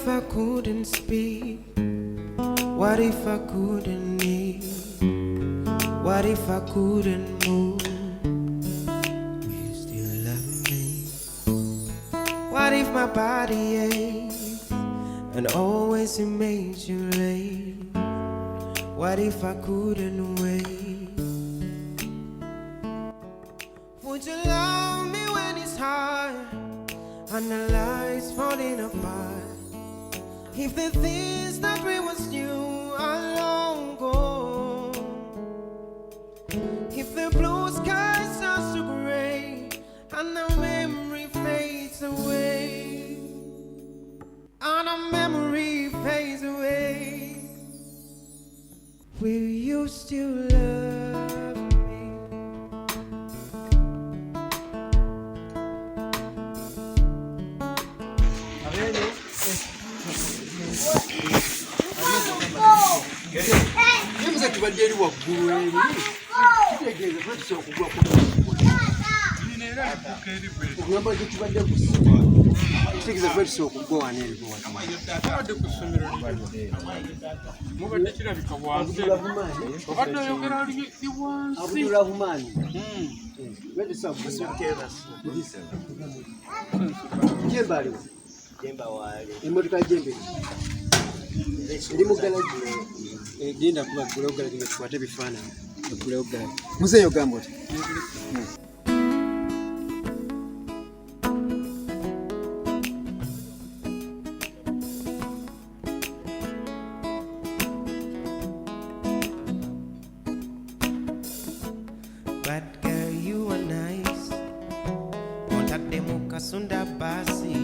I couldn't speak? What if I couldn't eat? What if I couldn't move? Will you still love me? What if my body aches and always it makes you late? What if I couldn't wait? Would you love me when it's hard and the life's falling apart? If the things that we once knew are long gone, if the blue skies are so gray and the memory fades away, and the memory fades away, will you still love me? Naye tubadde eri waggulu eri kitegeeza tuba tusobola okugwa ku okugamba gye tubadde ku ssomero, kitegeeza tuba tusobola okugwa wano eri. Mubadde ku ssomero, mubadde kirabika wansi, obadde oyogera oli wansi. Abdurahman, tuba tusobola. Jemba aliwo, emmotoka jembe eri mu galagi, genda kuba ggulewo galagi nga tukwate ebifaananyi. Oggulewo galagi, muzeeyo ogamba oti. But girl, you are nice. Ontadde mu kasunda baasi,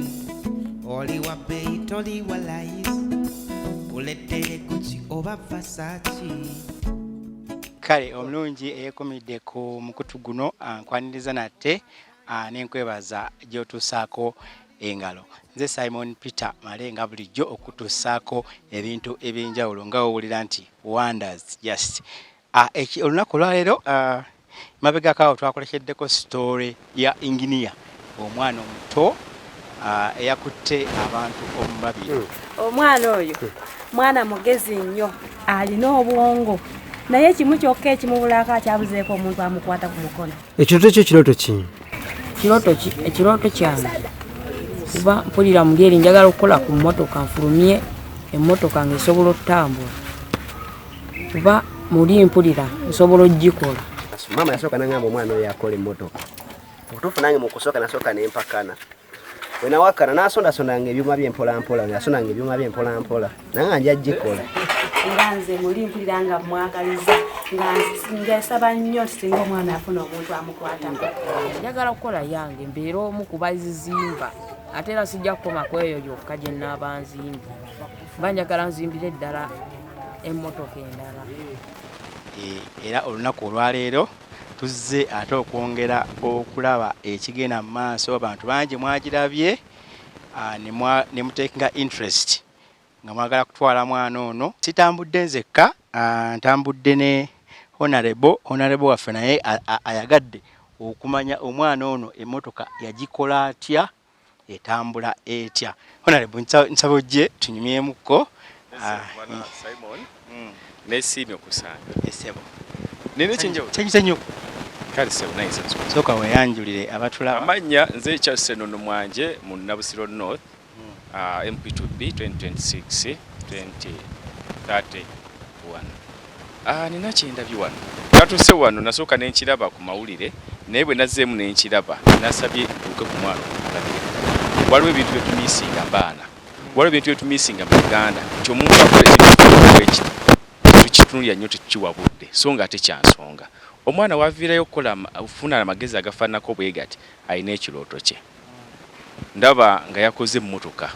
oli wa bbeeyi, toli wa layisi, kulettere Gucci oba Versace. Kale omulungi eyeekumidde ku mukutu guno, nkwaniriza nate nenkwebaza gy'otuusaako engalo. Nze Simon Peter Male, nga bulijjo okutuusaako ebintu ebyenjawulo nga wowulira nti wonders just. Olunaku olwaleero, mabegako awo twakolekeddeko story ya inginiya, omwana omuto eyakutte abantu omubabiri. Omwana oyo mwana mugezi nnyo, alina obwongo, naye kimu kyokka ekimubulako, akyabuzeeko omuntu amukwata ku mukono. Ekirooto kyo, kirooto ki? Ekirooto kyange, kuba mpulira muli eri njagala okukola ku mmotoka, nfulumye emmotoka ng'esobola okutambula, kuba muli mpulira nsobola ogikola. Maama yasooka nangamba omwana oyo akola emmotoka. Obutuufu nange mu kusooka nasooka nempakana. Bwe nawakana, nasondasondanga ebyuma bye mpolampola, nasondanga ebyuma bye mpolampola, naye nga nja gikola. Nga nze muli mpulira nga mwagaliza, nga ngesaba nnyo nti singa omwana afuna omuntu amukwatako. Njagala kukola yange, mbeere omu ku bazizimba, ate era sijja kukoma ku eyo yokka gye naaba nzimbye, mba njagala nzimbire ddala emmotoka endala. Era olunaku olwaleero tuzze ate okwongera okulaba ekigenda mu maaso. Abantu bangi mwagirabye, ne muteekinga interest nga mwagala kutwala mwana ono. Sitambudde nzekka, ntambudde ne honorable waffe, naye ayagadde okumanya omwana ono emmotoka yagikola atya, etambula etya. Honorable, nsaba ojje tunyumyemukko. Bwana Simon, nesiimye okusanga. Esebo. Nina ekyenjawulo. Kyanyusa nnyo. Kale sebo, naye nsanyusa. Sooka weeyanjulire abatulaba. Amannya nze Charles Senono Mwanje mu Nabusiro North, MP2B 2026 2031. Nina kyendabye wano, natuuse wano nasooka nenkiraba ku mawulire, naye bwe nazzeemu nenkiraba, nasabye ntuuke ku mwana okulabire. Waliwo ebintu byetumisinga baana, waliwo ebintu byetumisinga mu Uganda nti omuntu akola ekintu bwekiti tukitunulira nnyo, tetukiwa budde, so nga ate kyansonga. Omwana waviirayo okukola okufuna amagezi agafaananako bwe gati, alina ekirooto kye. Ndaba nga yakoze emmotoka,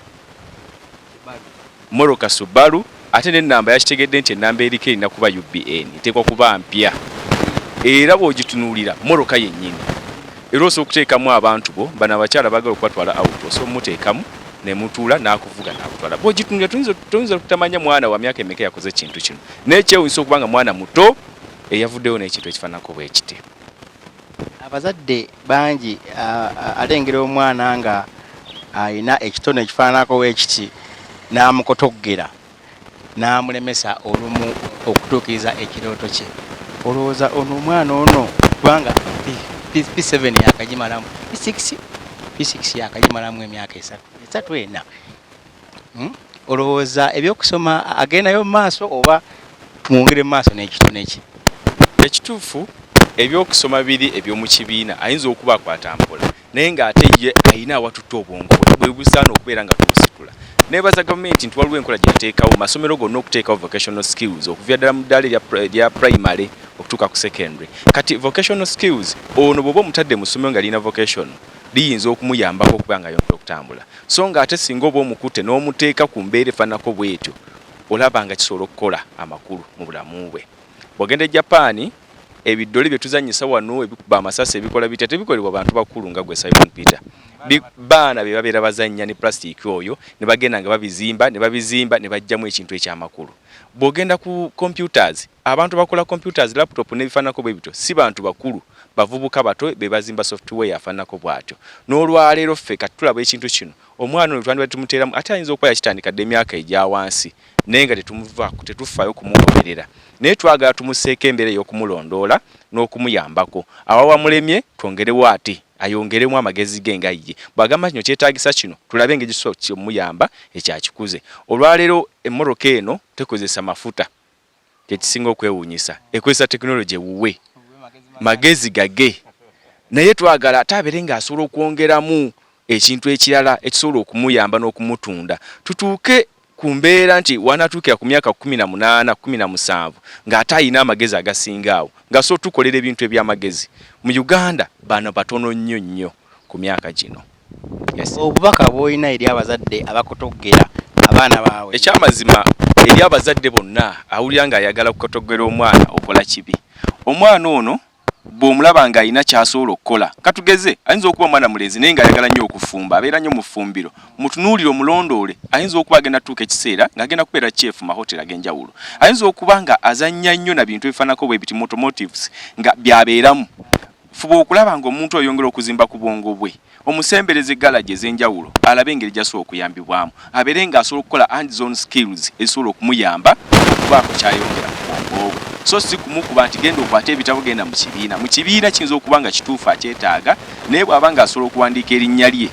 mmotoka Subaru, ate n'ennamba yakitegedde nti ennamba eriko erina kuba UBN, eteekwa kuba mpya. Era bw'ogitunuulira mmotoka yennyini, era osobola okuteekamu abantu bo bano abakyala baagala okubatwala out, osobola omuteekamu ne mutuula n'akuvuga n'akutwala. Bw'ogitunuulira toyinza kutamanya mwana wa myaka emeka yakoze ekintu kino, naye kyewunyisa okuba nga mwana muto eyavuddeyo n'ekintu ekifaananako bwe kiti. Abazadde bangi alengera omwana nga ayina ekitone ekifaananako bwekiti. N'amukotoggera n'amulemesa olumu okutuukiriza ekirooto kye. Olowooza ono omwana ono kubanga P7 yakagimalamu, P6 P6 yakagimalamu emyaka esatu esatu ena, Olowooza ebyokusoma agendayo mu maaso oba tumwongere mu maaso n'ekitone kye? Ekituufu ebyokusoma biri eby'omu kibiina ayinza okuba akwata mpola naye ng'ate ye alina awatutte obwongo bwe bwe busaana okubeera nga tubusitula. Neebaza gavumenti nti waliwo enkola gye yateekawo mu masomero gonna okuteekawo vocational skills okuviira ddala mu ddaala erya primary okutuuka ku secondary. Kati vocational skills ono bw'oba omutadde mu ssomero nga lirina vocational liyinza okumuyambako okuba nga ayongera okutambula so ng'ate singa oba omukutte n'omuteeka ku mbeera efaananako bw'etyo olaba nga kisobola okukola amakulu mu bulamu bwe. Bw'ogenda e Japan ebiddole bye tuzannyisa wano ebikuba amasasi ebikola bitya tebikolebwa bantu bakulu nga gwe Simon Peter. Baana be babeera bazannya ne pulasitiiki oyo ne bagenda nga babizimba ne babizimba ne baggyamu ekintu eky'amakulu. Bw'ogenda ku computers, abantu abakola computers, laptop n'ebifaananako bwe bityo si bantu bakulu, bavubuka bato be bazimba software afaananako bw'atyo. N'olwaleero ffe kati tulaba ekintu kino, omwana ono twandibadde tumuteeramu ate ayinza okuba yakitandika dda emyaka egya wansi naye nga tetumuvaako, tetufaayo kumugoberera. Naye twagala tumusseeko embeera ey'okumulondoola n'okumuyambako. Awo awamulemye twongerewo ate ayongeremu amagezi ge nga ye bw'agamba kino kyetaagisa kino, tulabe engeri gye tusobola okumuyamba ekyo akikuze. Olwaleero emmotoka eno tekozesa mafuta, kye kisinga okwewuunyisa, ekozesa tekinologye wuwe, magezi gage. Naye twagala ate abeere ng'asobola okwongeramu ekintu ekirala ekisobola okumuyamba n'okumutunda tutuuke ku mbeera nti w'anaatuukira ku myaka 18, 17 ng'ate alina amagezi agasinga awo ng'asobola otukolera ebintu eby'amagezi. Mu Uganda bano batono nnyo nnyo ku myaka gino. Yes. Obubaka bw'olina eri abazadde abakotoggera abaana baabwe? Ekyamazima eri abazadde bonna awulira ng'ayagala kukotoggera omwana okola kibi. Omwana ono Bw'omulaba ng'alina ky'asobola okukola, katugeze ayinza okuba mwana mulenzi naye ng'ayagala nnyo okufumba, abeera nnyo mu ffumbiro, mutunuulire omulondoole, ayinza okuba agenda kutuuka ekiseera ng'agenda kubeera chef mu mahoteri ag'enjawulo. Ayinza okuba nga azannya nnyo na bintu ebifaananako bwe biti, automotives, nga by'abeeramu. Fuba okulaba ng'omuntu oyo oyongera okuzimba ku bwongo bwe. Omusembereze galagi ez'enjawulo alabe engeri gy'asobola okuyambibwamu abeere ng'asobola okukola hands on skills ezisobola okumuyamba okubaako ky'ayongera ku bwongo bwe so si kumukuba nti genda okwate ebitabo genda mu kibiina. Mu kibiina kiyinza okuba nga kituufu akyetaaga naye bw'aba ng'asobola okuwandiika erinnya lye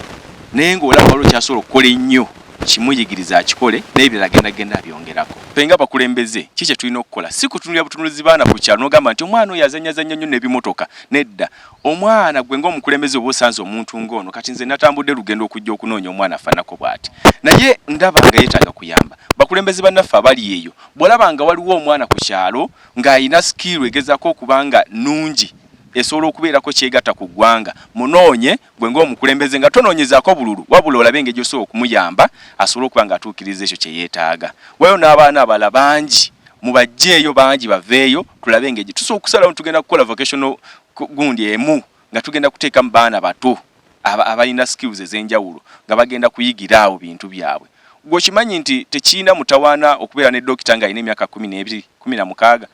naye ng'olaba waliwo ky'asobola okukola ennyo kimuyigirize akikole n'ebirala agenda genda abyongerako. Ffe ng'abakulembeze ki kye tulina okukola? Si kutunuulira butunuulizi baana ku kyalo n'ogamba nti omwana oyo azannyazannya nnyo n'ebimotoka. Nedda. Omwana gwe ng'omukulembeze oba osanze omuntu ng'ono kati nze natambudde lugendo okujja okunoonya omwana afaanako bw'ati naye ndaba nga yeetaaga kuyamba. Bakulembeze bannaffe abali eyo bw'olaba nga waliwo omwana ku kyalo ng'alina sikiiru egezaako okuba nga nnungi esobola okubeerako ky'egatta ku ggwanga munoonye gwe ng'omukulembeze nga tonoonyezaako bululu wabula olabe engeri gy'osobola okumuyamba asobole okuba ng'atuukiriza ekyo kye yeetaaga. Waliwo n'abaana abalala bangi mubaggyeeyo bangi baveeyo tulabe engeri tusobola okusalawo nti tugenda kukola vocational gundi emu nga tugenda kuteekamu baana bato abalina skills ez'enjawulo nga bagenda kuyigira awo bintu byabwe. Gwe okimanyi nti tekirina mutawaana okubeera ne dokita ng'alina emyaka 12, 16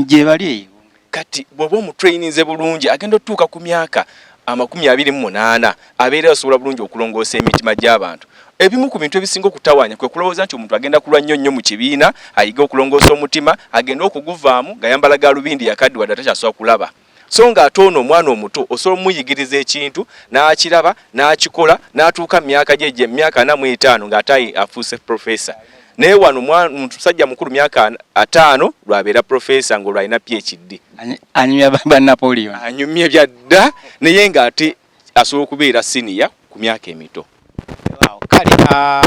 Gyebali eyo. Kati bw'oba omutrayininze bulungi agenda otutuuka ku myaka 28 abeera asobola bulungi okulongoosa emitima gy'abantu. Ebimu ku bintu ebisinga okutawaanya kwe kulowooza nti omuntu agenda kulwa nnyo nnyo mu kibiina ayige okulongoosa omutima agende okuguvaamu ng'ayambala gaalubindi yakaddiwa dda takyasobola kulaba. So ng'ate ono omwana omuto osobola omuyigiriza ekintu n'akiraba n'akikola n'atuuka mu myaka gye egye myaka 45 ng'ate afuuse professor. Naye wano musajja mukulu myaka 50 lw'abeera professor ng'olwo alina PhD. Anyumya ba Napoleon. Anyumya bya dda naye ng'ate asobola okubeera senior ku myaka emito. Kale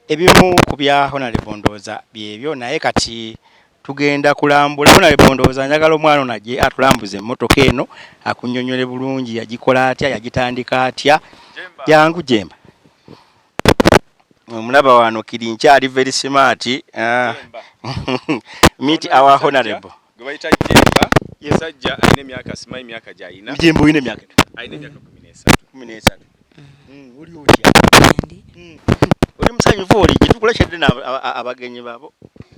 ebimu ku bya Honorable ndowooza byebyo naye kati tugenda kulambula. Honorable ndowooza njagala omwana ono ajje atulambuze emmotoka eno akunnyonnyole bulungi yagikola atya, yagitandika atya. Jangu Jemba. Omulaba wano kiri nkyali very smart. Meet our honorable. Gwe bayita Jemba, musajja alina emyaka simanyi myaka gy'alina. Jemba olina emyaka? Alina emyaka 13. 13. Oli otya? Oli musanyufu oli gye tukulekedde abagenyi babo?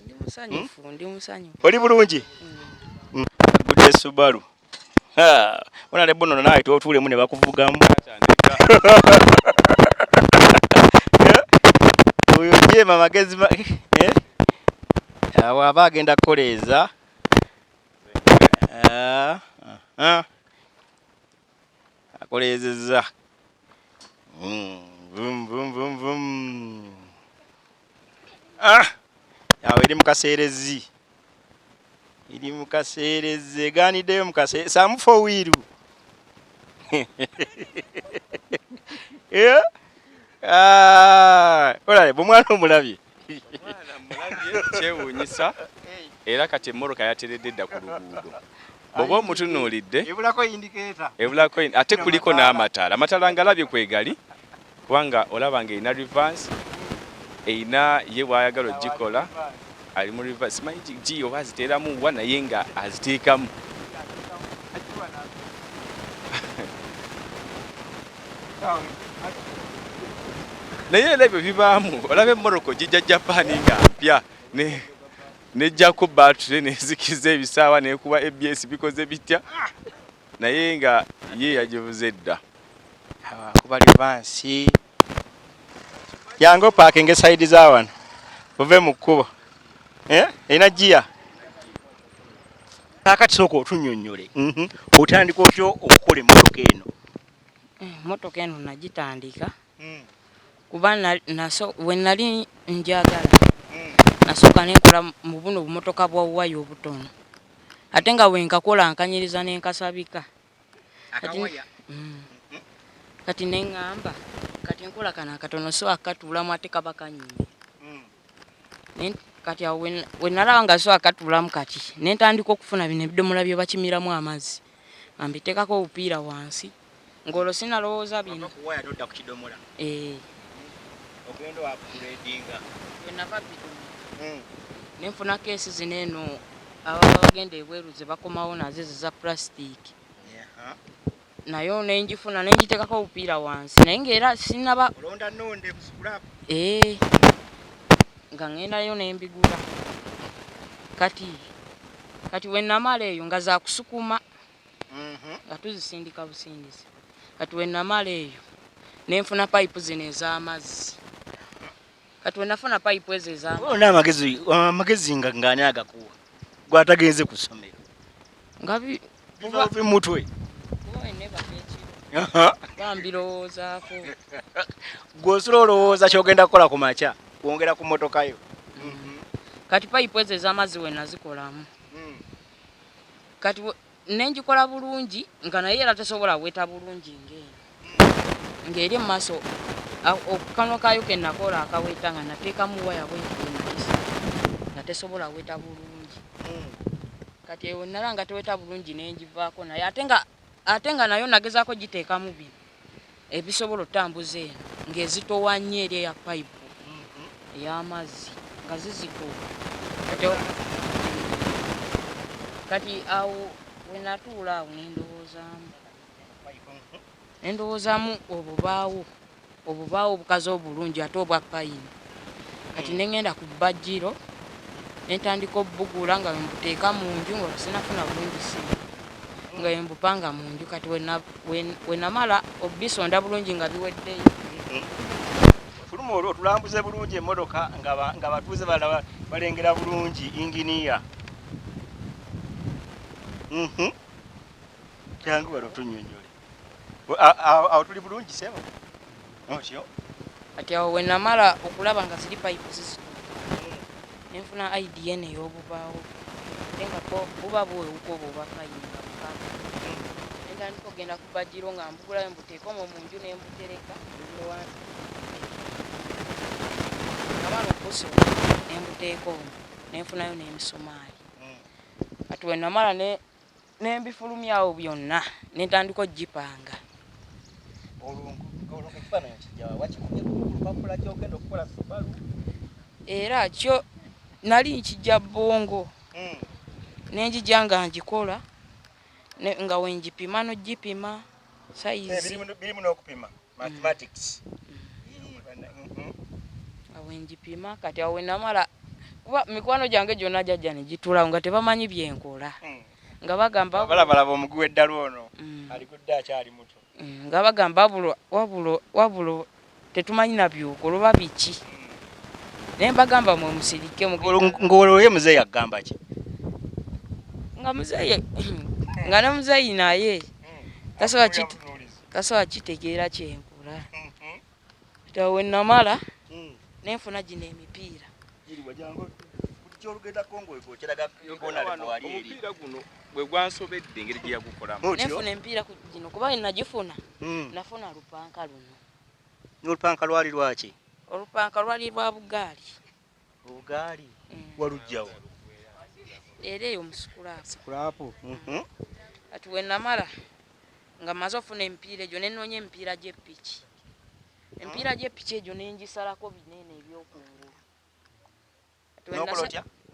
Ndi musanyufu, ndi musanyufu. Oli bulungi? Agudde Subaru. Honorable nno naawe tootuulemu ne bakuvugamu. Oyo Jemba magezi eh? Awo aba agenda kukoleeza. Ah, ah. Akoleezezza. Vum, vum, vum, vum. Ah! Awo eri mu kaseerezi. Eri mu kaseerezi egaaniddeyo mu kaseerezi. Saamu four wheel. Yeah. Ah, olale omwana omulabye. Omwana mulabye kyewuunyisa era kati emmoroka yateredde dda ku luguudo. Bw'oba omutunuulidde ebulako indicator. Ebulako ate kuliko n'amataala. Amataala ngalabye kwegali kubanga olaba nga erina reverse, erina ye bw'ayagala ogikola ali mu reverse. Simanyi G oba aziteeramu wa naye nga aziteekamu. Naye era ebyo bibaamu, olaba emmoroka ogijja Japan nga mpya nejjako battery nezikiza ebisaawa nekuba ABS bikoze bitya, naye nga ye yagivuze dda. Akuba reverse. Yangu opaakinge side za wano ove mu kkubo. Erina giya. Kaakati sooka otunnyonnyole. Otandika otya okukola emmotoka eno? Emmotoka eno nagitandika kuba we nali njagala nasooka nenkola mu buno obumotoka bwa waya obutono, ate nga bwe nkakola nkanyiriza ne nkasabika. Kati ne ŋŋamba kati nkola kano akatono so akatuulamu ate kaba kanyumye. Kati awo we nalaba nga so akatuulamu kati ne ntandika okufuna bino ebidomola bye bakimiramu amazzi nga mbiteekako obupiira wansi ng'olwo sinalowooza bino. We nava bidomola ne nfuna keesi zino eno ababa bagenda ebweru ze bakomawo nazo ezo za plastic. Nayo ne ngifuna ne ngiteekako obupiira wansi naye ng'era sinaba olonda nnonde ku scrap. Nga ŋŋendayo ne mbigula. Kati we namala eyo nga za kusukuma nga tuzisindika busindisi. Kati we namala eyo ne nfuna payipu zino ez'amazzi. Kati we nafuna payipu ezo ez'amazzi. Olina amagezi nga ng'ani agakuwa? Gw'atagenze ku ssomero. Nga biva mu mutwe. Bambirowoozaako. Gwe osula olowooza ky'ogenda kukola ku makya, kwongera ku mmotoka yo. Kati payipu ezo ez'amazzi we nazikolamu. Kati ne ngikola bulungi nga naye era tesobola weta bulungi ng'eno. Ng'eri mu maaso, akanwa kaayo ke nakola akaweta nga nateekamu waya bwenti gye nayisa nga tesobola weta bulungi. Kati eyo nalaba nga teweta bulungi ne ngivaako naye ate nga nayo nagezaako giteekamu bino ebisobola otambuza eno ng'ezitowa nnyo eri eya payipu ey'amazzi nga zizitowa. Kati awo we natuula awo ne ndowoozaamu. Ne ndowoozaamu obubaawo obukazi obulungi ate obwa payini. Kati ne ŋŋenda ku bbajjiro ne ntandika obbugula nga mbuteeka mu nju nga sinafuna bulungi ssimu nga mbupanga mu nju. Kati we namala obbisonda bulungi nga biweddeyo. Fuluma olwo otulambuze bulungi emmotoka nga abatuuze balengera bulungi inginiya. Jangu wano otunnyonnyole. Awo tuli bulungi ssebo? Otyo? Kati awo we namala okulaba nga ziri payipu zizitowa ne nfuna idea eno ey'obubaawo ate nga bwo buba buwewuka obwo obwa payini nga bukalu. Ne ntandika okugenda ku bbajjiro nga mbugulayo mbuteeka omwo mu nju ne mbutereka. Namala okubusonda ne mbuteeka omwo ne nfunayo n'emisumaali. Kati we namala ne mbifulumya awo byonna ne ntandika ogipanga. Era kyo nali nkijja bbongo ne njija nga ngikola nga we ngipima n'ogipima sayizi. Birimu n'okupima mathematics. Nga we ngipima kati awo we namala kuba mikwano gyange gyonna gyajja ne gituulawo nga tebamanyi bye nkola. Nga bagamba balabalaba omugwi w'eddalu ono aligudde akyali muto. Nga bagamba wabula tetumanyi na by'okola oba biki. Naye mbagamba mwe musirike ng'olwo ye muzeeyi agamba ki? Nga muzeeyi nga ne muzeeyi naye tasobola kitegeera kyenkola. We namala nenfuna gino emipiira. Omupiira guno bwe gwansobedde engeri gye yagukolamu. Nenfuna emipiira gino kuba nagifuna nafuna lupanka luno. Olupanka lwali lwaki? Olupanka lwali lwa bugaali. Obugaali walujjawo? Era eyo mu sikulaapu. Kati we namala nga mmaze ofuna emipiira egyo ne nnoonya emipiira gy'eppiki. Emipiira gy'eppiki egyo ne ngisalako binene ebyokungulu.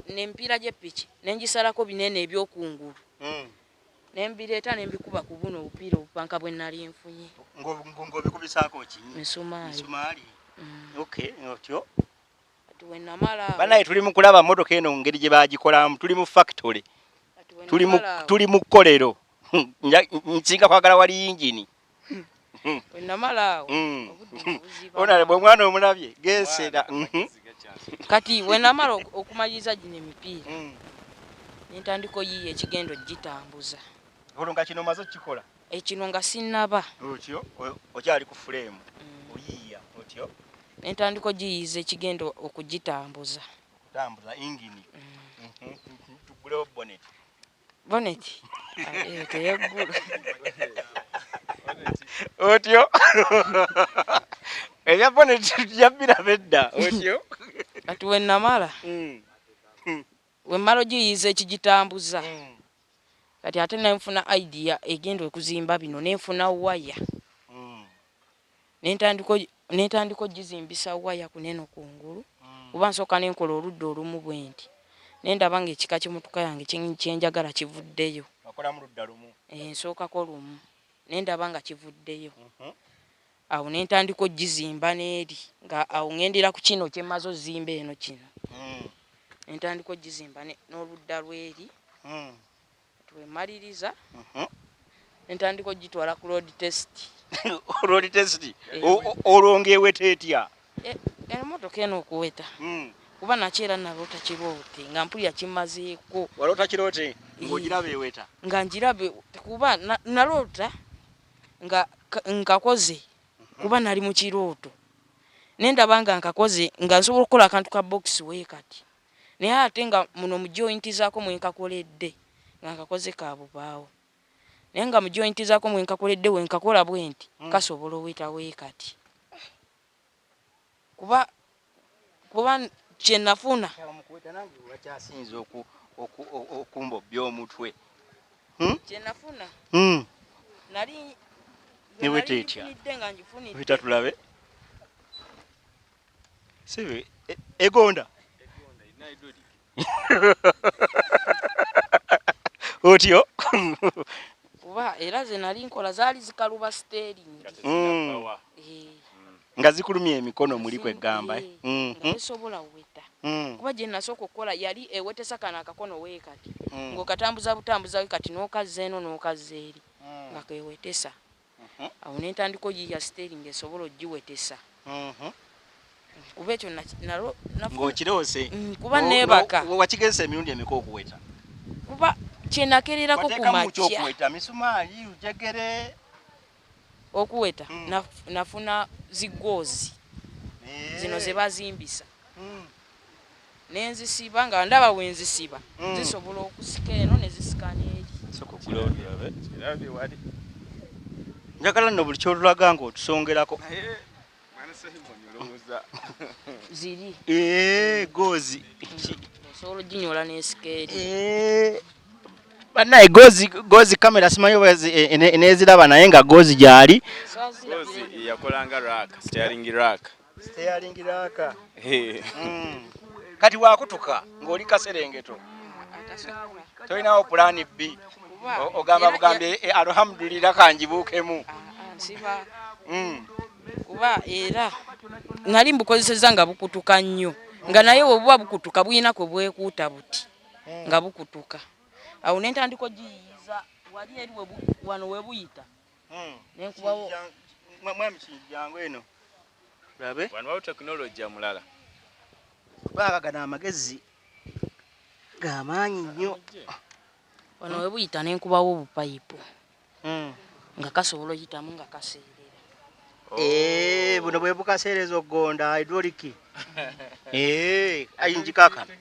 N'emipiira gy'eppiki ne ngisalako binene ebyokungulu. Ne mbireeta ne mbikuba ku buno obupiira obupanka bwe nali nfunye. Ng'obikubisaako ki? Misumaali. Okay, otyo. Kati we namala banaye tuli mu kulaba mmotoka eno ngeri gye bagikolamu, tuli mu factory. Tuli mu kkolero. Nsinga kwagala wali yingini. We namala awo obudde buziba. Ona bwe mwana omulabye gesera. Kati we namala okumaliriza gino emipiira ne ntandika oyiiya ekigendo gitambuza. Olwo nga kino omaze okukikola? Ekino nga sinnaba. Otyo okyali ku fuleemu oyiiya otyo? Ne ntandika ogiyiiza ekigendo okugitambuza. Okutambuza ingini. Tugulewo bonnet. Bonnet? Teyeggula. Otyo? Ebya bonnet tujja edda. Otyo? Kati we namala we mmala ogiyiiza ekigitambuza. Kati ate nenfuna idea egenda okuzimba bino, nenfuna waya. Nentandika ogizimbisa waya kuneno kungulu. Kuba nsooka nenkola oludda olumu bwe nti. Nendaba ng'ekika ky'emmotoka yange kyenjagala kivuddeyo. Wakolamu ludda lumu? Nsookako lumu. Nendaba nga kivuddeyo. Awo nentandika ogizimba n'eri nga awo ŋŋendera ku kino kye mmaze ozimba eno kino. Nentandika ogizimba n'oludda lw'eri. Twemaliriza nentandika ogitwala ku road test. Road test? Olwo ng'eweta etya? Emmotoka eno okuweta. Kuba nakyera naloota kiroote nga mpulira kimmazeeko. Waloota kiroote ng'ogiraba eweta? Nga ngirabe kuba naloota nga nkakoze kuba nali mu kirooto. Nendaba nga nkakoze nga nsobola okukola akantu ka box we kati. Naye ate nga muno mu joint zaako mwe nkakoledde nga nkakoze ka bubaawo. Naye nga mu joint zaako mwe nkakoledde we nkakola bwe nti kasobola oweta we kati. Kuba kye nafuna. Wakyasinze okumbobya omutwe. Kye nafuna. Nali neweta etya? Nga ngifunidde. Weta tulabe. Sibe egonda. Otyo? Kuba era ze nali nkola zaali zikaluba steering. Nga zikulumya emikono muli kwegamba. Nga tesobola weta. Kuba gye nasooka okukola yali ewetesa kano akakono we kati. Ng'okatambuza butambuza we kati n'okazza eno n'okazza eri. Nga kewetesa. Awo ne ntandika oyiiya steering esobola ogiwetesa. Kuba ekyo ng'okiroose. Kuba neebaka. Wakigezesa emirundi emeka okuweta? Kuba kye nakererako ku makya. Okuweta misumaali, lujegere. Okuweta nafuna zigoozi. Zino ze bazimbisa. Nenzisiba nga ndaba we nzisiba. Zisobola okusika eno ne zisika n'eri. Njagala nno buli ky'olulaga ng'otusongerako. Ziri. Goozi. Osobola oginyola n'esika eri. Bannaye goozi kamera simanyi oba eneeziraba naye nga goozi gyali. Goozi yakolanga rack, steering rack. Steering rack. Kati wakutuka ng'oli kaserengeto. Tolinawo pulaani B. Ogamba bugambye alhamdulillah kanjibuukemu. Nsiba. Kuba era nali mbukozesezza nga bukutuka nnyo. Nga naye bwe buba bukutuka bulina kwe bwekuuta buti. Nga bukutuka. Awo ne ntandika ogiyiiza wali eri wano we buyita. Ne nkubawo. Mwami Kijjango eno. Labe. Wano waliwo tekinologiya mulala. Kubanga gano amagezi gamaanyi nnyo. Wano we buyita ne nkubawo obupayipu nga kasobola oyitamu nga kaseerera. Eh, buno bwe bukaseereza okugonda hydraulic. Eh, ayinjika kano.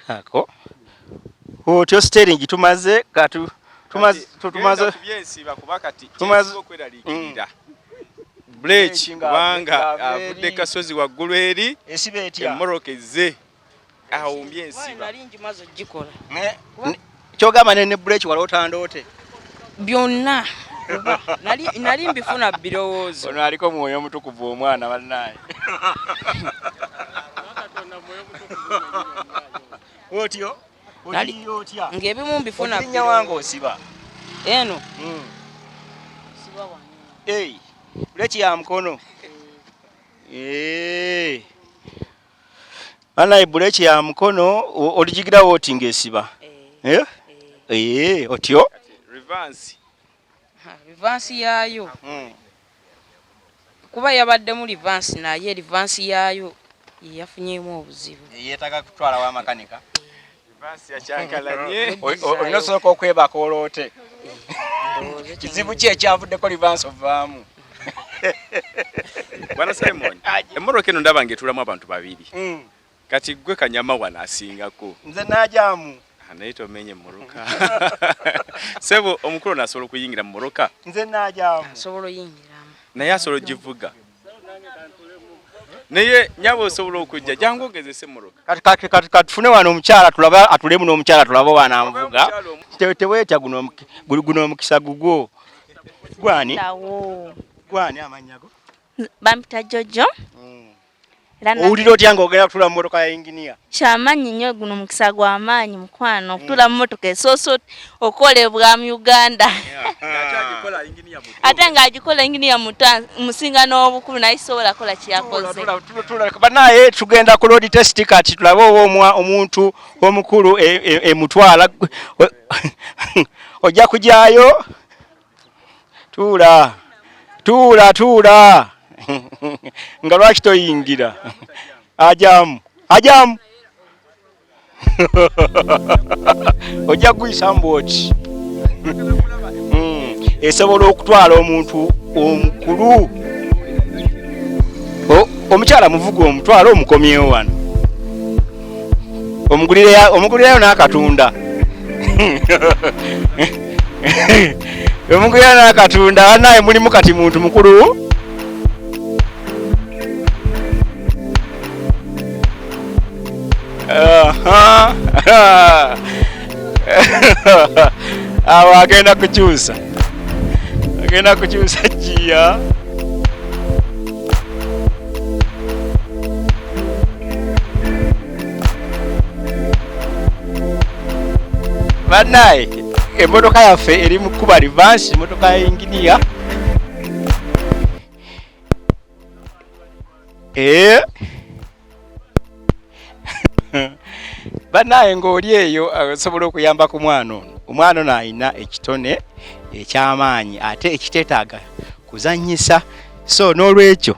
Kako. Otyo steering tumaze katu tumaze tumaze kubyensiba kuba kati Tumaze- okweraliikirira. Breki kubanga avudde kasozi waggulu eri esiba etya? Emmoroka ezze awumbye ensiba. Nali ngimaze ogikola. Kyogamba ne breki wala otandoote. Byonna. Nali mbifuna birowoozo. Ono aliko mwoyo omutukuvu omwana bannaye. Otyo? Otya? Ng'ebimu mbifuna Ogirinnya wange osiba. Eno. Siba wano. Ei, breki ya mukono. Eh. Bannaye breki ya mukono oligigira woti ng'esiba. Eh? Eh, otyo? Reverse. Reverse yaayo. Kuba yabaddemu reverse naye reverse yaayo yafunyeemu obuzibu. Yeetaaga kutwala wa makanika. Reverse yakyankalanye. Olina osooka okwebaka oloote. Kizibu ki ekyavuddeko reverse ovaamu? Bwana Simon, emmoroka eno ndaba ng'etuulamu abantu babiri. Kati gwe kanyama wano asingako. Nze naajaamu. Naye tomenye emmoroka. Ssebo omukulu ono asobola okuyingira mu mmoroka? Nze naajaamu. Asobola oyingiramu. Naye asobola ogivuga. Naye nyabo osobola okujja jangu ogezese emmoroka. Kati katufune wano omukyala tulabe atulemu n'omukyala tulabe wano amuvuga. Teweetya guno omukisa gugwo. Gwani? Gwani amannya go? Bampita Jojo. Owulira otya ng'ogenda kutuula mu mmotoka ya yinginiya? Kyamaanyi nnyo guno mukisa gwa maanyi mukwano okutuula mu mmotoka esoose okolebwa mu Uganda. Ate ng'agikola yinginiya muto musinga n'obukulu naye sobola kukola kye yakoze. Banaye tugenda ku road test kati tulabe oba omuntu omukulu emutwala ojja kujaayo. Tuula tuula tuula nga lwaki toyingira? Ajamu ajamu ojja kuguyisa mbwoti. Esobola okutwala omuntu omukulu. Omukyala muvuga omutwala omukomyewo wano. Omugulirayo n'akatunda. Omugulirayo n'akatunda bannaye mulimu kati muntu mukulu. Awo agenda kukyusa. Agenda kukyusa giya. Bannaye emmotoka yaffe eri mu kkuba reverse, emmotoka ya yinginiya. Bannaye ng'oli eyo osobola okuyamba ku mwana ono. Omwana ono alina ekitone eky'amaanyi ate ekiteetaaga kuzannyisa. So n'olwekyo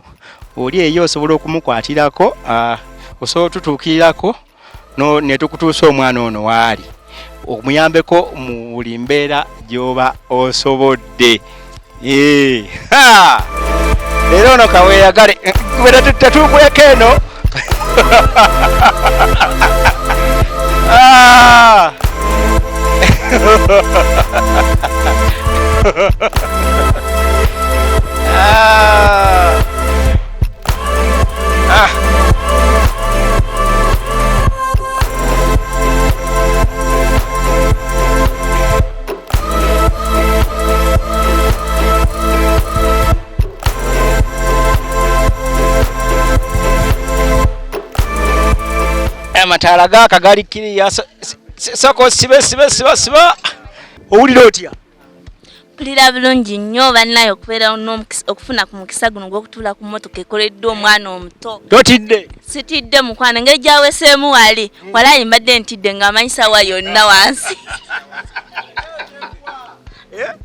oli eyo osobola okumukwatirako, osobola otutuukirirako ne tukutuusa omwana ono waali. Omuyambeko mu buli mbeera gy'oba osobodde. Leero ono kaweeyagale tetuukuleka eno. Amataala gaaka gali kiriya. Soko sibe sibe siba siba. Owulira otya? Mpulira bulungi nnyo bannaye okubeera okufuna ku mukisa guno ogw'okutuula ku mmotoka ekoleddwa omwana omuto. Totidde? Sitidde mukwano, engeri gy'aweseemu wali walayi mbadde ntidde ng'amanyi ssaawa yonna wansi.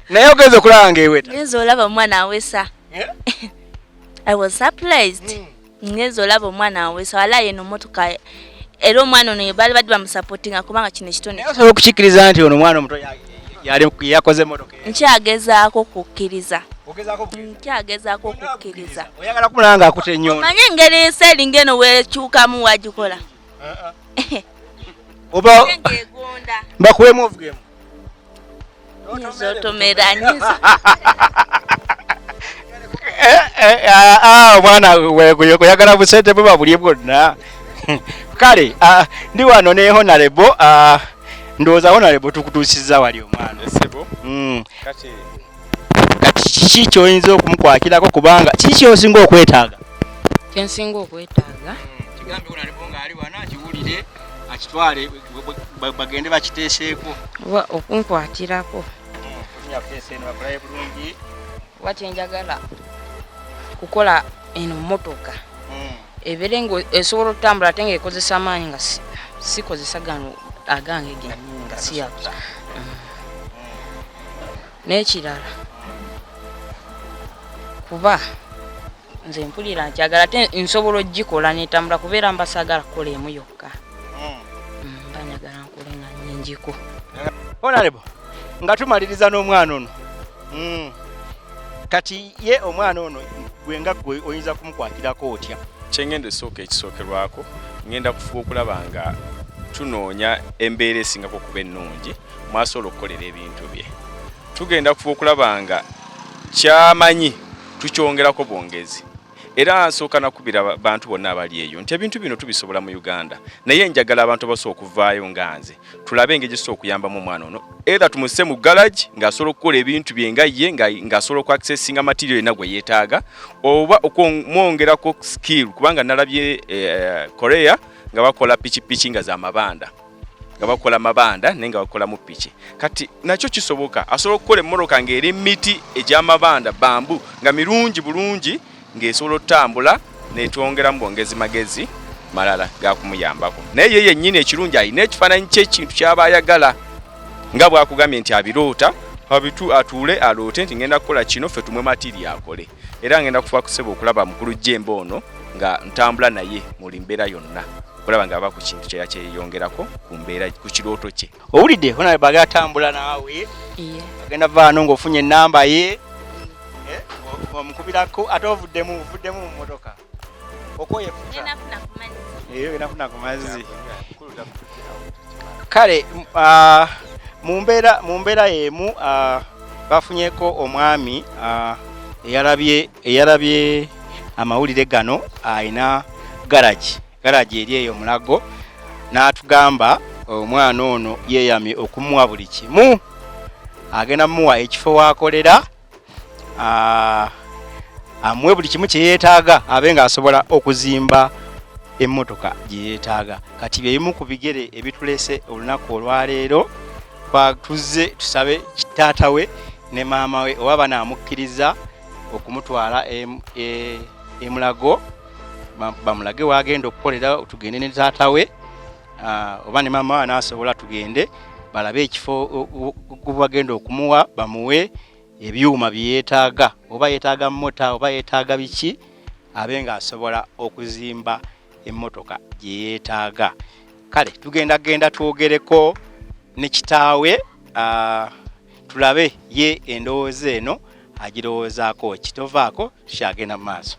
Naye ogenze okulaba ng'eweta? Ngenze olaba omwana awesa. I was surprised. Ngenze olaba omwana awesa walayi eno motoka era omwana ono baali badde bamusupportinga kubanga kino ekitone. Naye osobola okukikkiriza nti ono omwana omuto yakoze emmotoka? Nkyagezaako kukkiriza. Nkyagezaako okukkiriza. Oyagala kumulaba nga akutte ennyondo. Manye engeri ensi eringa eno weekyukamu wagikola. Oba ng'egonda. Mbakuwemu ovugemu. Nyinza otomera nyinza. Omwana oyagala busente bwe babulye bwonna. Kale ndi wano ne Honorable, ndowooza Honorable tukutuusizza wali omwana. Ssebo. Kati Kati kiki ky'oyinza okumukwatirako, kubanga kiki ky'osinga okwetaaga? Kyensinga okwetaaga kigambe Honorable ng'ali wano akiwulire, akitwale, bagende bakiteeseeko. Oba okunkwatirako. Bakolayo bulungi. Kuba kyenjagala kukola eno mmotoka ebeere nga esobola okutambula ate ng'ekozesa amaanyi nga sikozesa gano agange gennyini nga siyakuza. N'ekirala kuba nze mpulira nkyagala ate nsobola okugikola netambula kubeera mba saagala kukola emu yokka. Mba njagala nkole nga nnyingiko. Honorable, nga tumaliriza n'omwana ono. Kati ye omwana ono gwe nga gwe oyinza kumukwatirako otya? Kyengenda esooka ekisookerwako, ngenda kufuba okulaba nga tunoonya embeera esingako okuba ennungi mwasobola okukolera ebintu bye. Tugenda kufuba okulaba nga kyamanyi tukyongerako bwongezi. Era nsooka nakubira bantu bonna abali eyo nti ebintu bino tubisobola mu Uganda, naye njagala abantu abasobola okuvaayo nga nze tulabe engeri gye okuyambamu omwana ono, either tumusse mu garage ng'asobola okukola ebintu bye nga ye ng'asobola okuaccessinga material yenna gwe yeetaaga, oba okumwongerako skill, kubanga nalabye Korea nga bakola pikipiki nga za mabanda, nga bakola mabanda naye nga bakolamu piki. Kati nakyo kisoboka, asobola okukola emmotoka ng'eri miti egy'amabanda bambu nga mirungi bulungi ng'esobola okutambula, netwongeramu bwongezi magezi malala gakumuyambako. Naye ye yennyini ekirungi alina ekifaananyi ky'ekintu ky'aba ayagala, nga bw'akugambye nti abiroota, atuule aloote nti ngenda kukola kino, ffe tumwe matiri akole. Era ngenda kufuba kuseba okulaba mukulu Jemba ono nga ntambula naye mu mbeera yonna, okulaba nga aba ku kintu kye yakyeyongerako ku mbeera ku kirooto kye. Owulidde Honorable agenda atambula naawe, agenda vaano ng'ofunye ennamba ye, omukubirako ate ovuddemu mu mmotoka. Okoye futa. Nafuna ku mazzi. Kale mu mbeera y'emu bafunyeko omwami eyalabye amawulire gano, alina garage eri eyo Mulago, n'atugamba omwana ono yeeyamye okumuwa buli kimu, agenda mumuwa ekifo w'akolera, amuwe buli kimu kye yeetaaga abe ng'asobola okuzimba emmotoka gye yeetaaga. Kati bye bimu ku bigere ebitulese olunaku olwaleero, tuzze tusabe taata we ne maama we oba banaamukkiriza okumutwala e Mulago, bamulage w'agenda okukolera, tugende ne taata we oba ne maama we anaasobola, tugende balabe ekifo bagenda okumuwa, bamuwe ebyuma bye yeetaaga, oba yeetaaga mota oba yeetaaga biki, abe ng'asobola okuzimba emmotoka gye yeetaaga. Kale tugenda genda twogereko ne kitaawe, tulabe ye endowooza eno agirowoozaako ki. Tovaako, tukyagenda mu maaso.